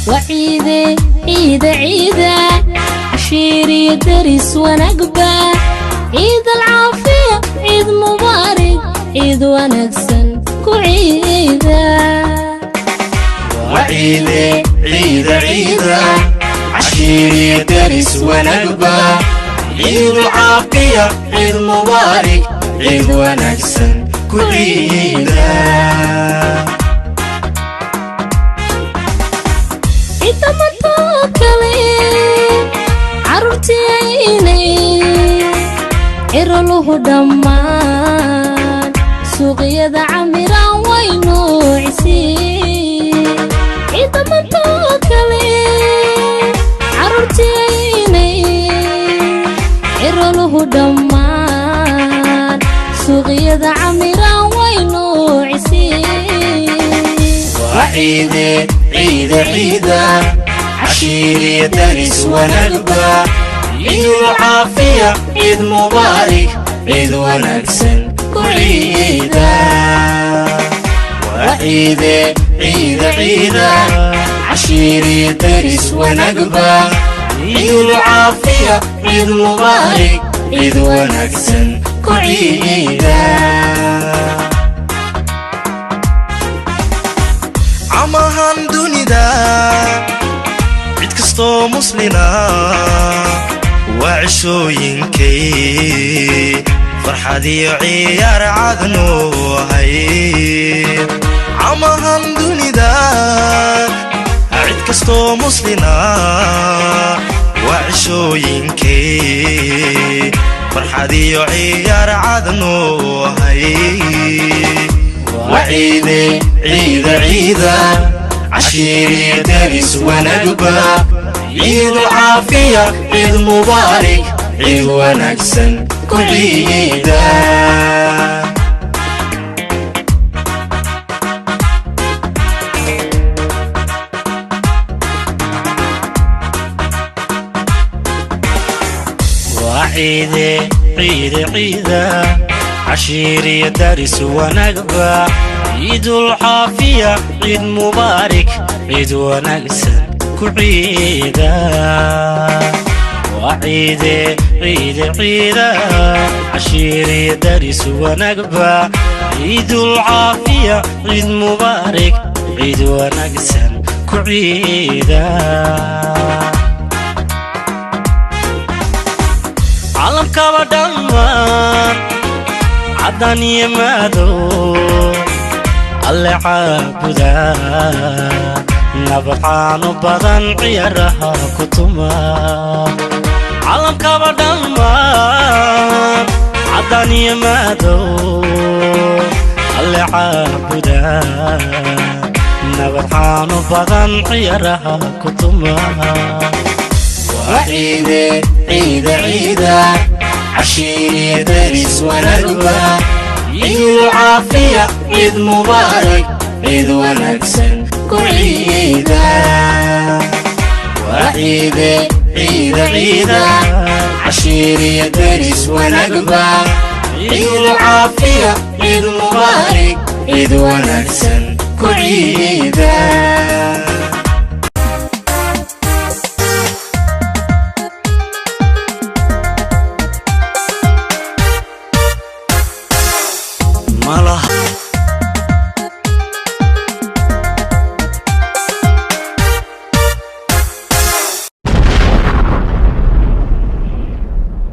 Waa ciide, ciida, ciida, cashiiriyo deris wanaagba. Ciid alcaafiya, ciid mubaarig, ciid wanaagsan ku ciida. Waciide, ciida, ciida, cashiiriyo deris wanaagba. Ciidu caafiya, ciid mubaarig, ciid wanaagsan ku ciida. Ciidamadoo kale carruurtiinay ciroluhu dhammaan suuqyada camiraan way noocisiin. Ciidamadoo kale carruurtiinay ciroluhu dhammaan suuqyada camiraan way noocisiin. Waciide, ciida, ciida, cashiiriyo deris wanaagba. Ciidu caafiya, ciid mubaarig, ciid wanaagsan ku ciida. Waciide, ciida, ciida, cashiiriyo deris wanaagba. Ciidu caafiya, ciid mubaarig, ciid wanaagsan ku ciida. Camahan dunida cid kastoo muslina waa cishooyinkay farxad iyo ciyaar cadnu ahay. Camahan dunida cid kastoo muslina waa cishooyinkay farxad iyo ciyaar cadnu ahay. Waciide, ciida, ciida, cashiiriyo deris wanaagba. Ciidu caafiya, ciid mubaarig, ciid wanaagsan ku ciida. Waa ciide, ciide, ciida, cashiiriyo daris wanaagba. Ciidul caafiya, ciid mubaarig, ciid wanaagsan ku ciida. Waa ciide, ciide, ciida, cashiiriyo daris wanaagba. Ciidul caafiya, ciid mubaarig, ciid wanaagsan ku ciida. Caalamkaba dhammaan caddan iyo madow alle caabuda, nabadcaanu badan ciyaaraha ku tuma. Caalamkaba dhammaan caddan iyo madow alle caabuda, nabadcaanu badan ciyaaraha ku tuma. Waciide, ciida, ciida, cashiiriyo deris wanaagba. Ciidu caafiya, ciid mubaarig, ciid wanaagsan ku ciida. Waciide, ciida, ciida, cashiiriyo deris wanaagba. Ciidu caafiya, ciid mubaarig, ciid wanaagsan ku ciida.